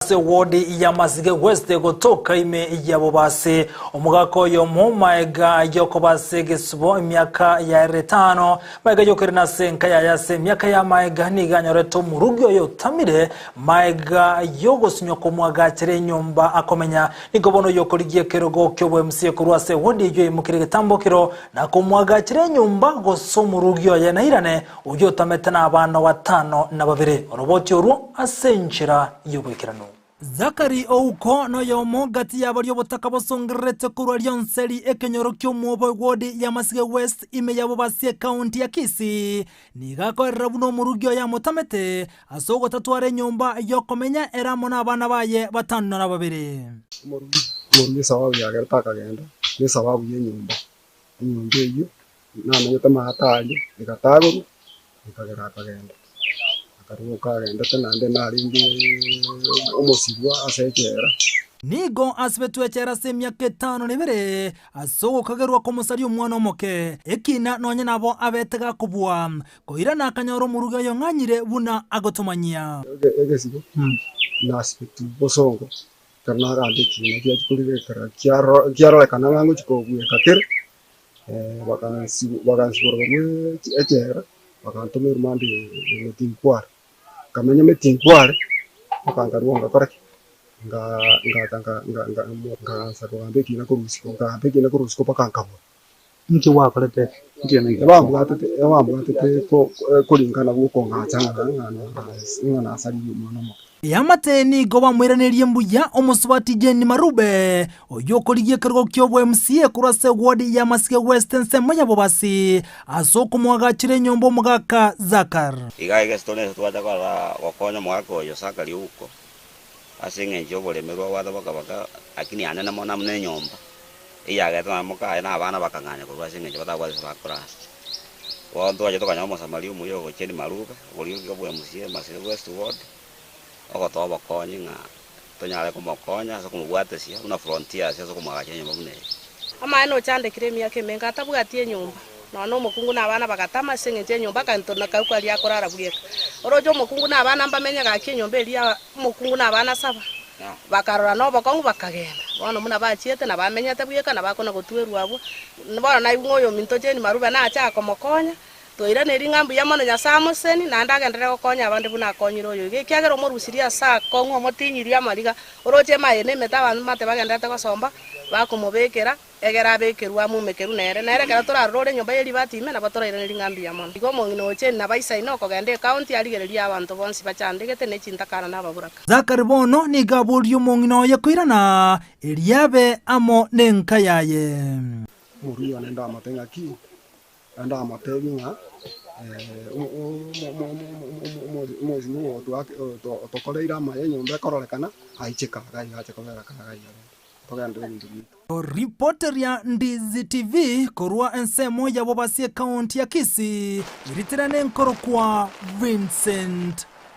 Ase ward ya Masige West gotoka ime ya Bobasi. Omogaka oyomo maega yokoba ase egesubo emiaka yaerire etano, maega yokoirana ase enka yaye ase emiaka ya maega nigo anyorete omorugi oye otamire maega yogosinywa komwagachera enyomba akomenya. Nigo bono oyokorigia ekerogo ki'obo MCA korwa ase ward eyio aimokire egetambokero na komwagachera enyomba gose omorugi oye nairane Oyio otamete nabana batano na babere, oroboti orwo ase enchera y'oboikeranu. Zakari Ouko noyomo gati y'abaria obotaka bosongererete korwa Rionseri ekenyoro ki'omwobo ewodi ya Masige West ime ya Bobasi ekaunti ya Kisii, nigo akoerera buna omorugi oye amotamete ase ogotatwara enyomba y'okomenya ere amo nabana baye batano na babere. Omorugi, omorugi esababu yagerete akagenda, nesababu y'enyomba. Enyomba eyio namenyete amato aria, egatagorwa, ekagera akagenda. Akarua okagendete naende narenge omosibwa ase echela. Nigo asibetwe echela ase emiaka etano na ebere ase ogokagerwa komosaria omwana omoke, ekina nonya nabo abete gakobua koirana akanyora omorugi oyong'anyire buna agotomanyia. Egesibo nasibetwe bosongo Ekero nagamba ekiina giachia korigerekera kiarorekana ng'a ngochia kobweka kere, bagansibora barue echela, bagantoma erumande metinkware. Nkamenya metinkware mpaka nkarua ngakora ki? Ngacha nkaansa kogamba ekiina korwa isiko, nkagamba ekiina korwa isiko mpaka nkabua. Inki gwakorete? Ebambwatete ebambwatete koringana gokong'acha ng'a nasaririe omwana omoke. Eamate nigo bamoiranerie mbuya omosubati Jane Marube, oyio okorigia ekerogo ki'obo MCA korwa ase eward ya Masige West ensemo ya Bobasi, ase okomoagachera enyomba omogaka Zakar. Iga egesitore ase twacha korora gokonya omogaka oyo Zakari Ouko, ase engencho y'oboremerwa obwate boka-boka, lakini anene mono amo nenyomba. Eyagerete nonya mokaye na abana bakang'anya korwa ase engencho batabwate ase bakorara. Bono ntwacha tokanyora omosamaria omuya ogochia Marube, oboriogi bw'emusie Masire West Ward, ogotoa obokonyi ng'a tonyare komokonya ase okomobwatesia buna frontiers ase okomoagachera enyomba buna eye. Amaene ochandekire emiaka emenge atabwati enyomba, nonya na omokungu na abana bagatama ase engencho y'enyomba akanto na kau karia akorara bweka. Oroche omokungu na abana mbamenye gaki enyomba eria omokungu na abana saba. Bakarora nobokong'u bakagenda. Bono buna bachiete na bamenyete bweka na bakona gotwerwa abwo, bono naigwe ng'a oyominto Jane Marube nache akomokonya, twairaneria ng'a mbuya mono Nyasae amosesenie, naende agenderere gokonya abande buna akonyire oyo iga, ekiagera omorusirie ase akong'u omotinyirie amariga, oroche emaye na emete abanto mate bagendererete gosomba, bakomobekera. Egere abekerwe amumekerwe nere, nere ekero torarore ore enyomba ye ribati ime, nabo torairanerie ng'a mbuya mono. Igo omong'ina o Jane nabaisaine okogenda ekaunti arigererie abanto bonsi bachandegete ne chintakana na ababuraka. Zakari bono nigo aborie omong'ina oye koirana, erio abe amo nenka yaye. Omoruya one ndamotebie ng'aki? Ndamotebie ng'a omosimo oyo otokoreire amaya enyomba ekororekana, aiche kaga iga ache kobera kaga iga rende. Togenderere ebinto biaito. Ripoteria Ndizi TV korwa ensemo ya Bobasi ekaunti ya Kisii, ritirane nkorokwa Vincent.